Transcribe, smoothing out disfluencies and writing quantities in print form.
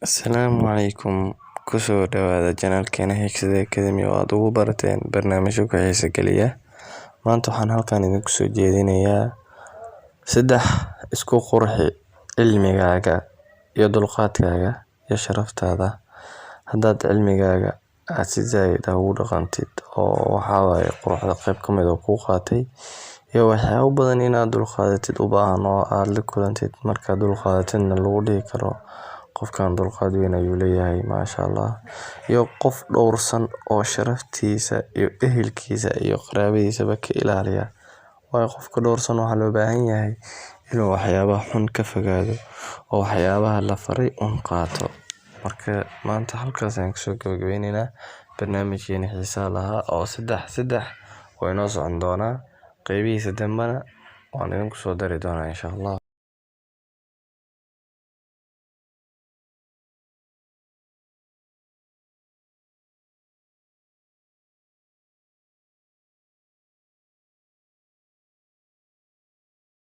Asalaamu calaykum, kusoo dhawaada channelkeena Higsada Academy oo aad ugu barateen barnaamijyo ku xiisa geliya. Maanta waxaan halkan idinku soo jeedinayaa saddex isku qurxi cilmigaaga iyo dulqaadkaaga iyo sharaftaada. Haddaad cilmigaaga aad si zaid ah ugu dhaqantid, oo waxaa waaye quruxda qayb ka mid ah kuu qaatay, iyo waxyaabo badan inaad dulqaadatid u baahan oo aad la kulantid, markaad dulqaadatidna lagu dhihi karo qofkan dulqaad weyn ayuu leeyahay, maasha Allah, iyo qof dhowrsan oo sharaftiisa iyo ehelkiisa iyo qaraabadiisaba ka ilaaliya. Waayo, qofka dhowrsan waxaa loo baahan yahay inuu waxyaabaha xun ka fogaado oo waxyaabaha la faray un qaato. Marka maanta halkaas ayaan kusoo gabagabeyneynaa barnaamijkeena xiisaha lahaa oo saddex saddex waa inoo socon doonaa, qeybihiisa dambena waan idinku soo dari doonaa, insha Allah.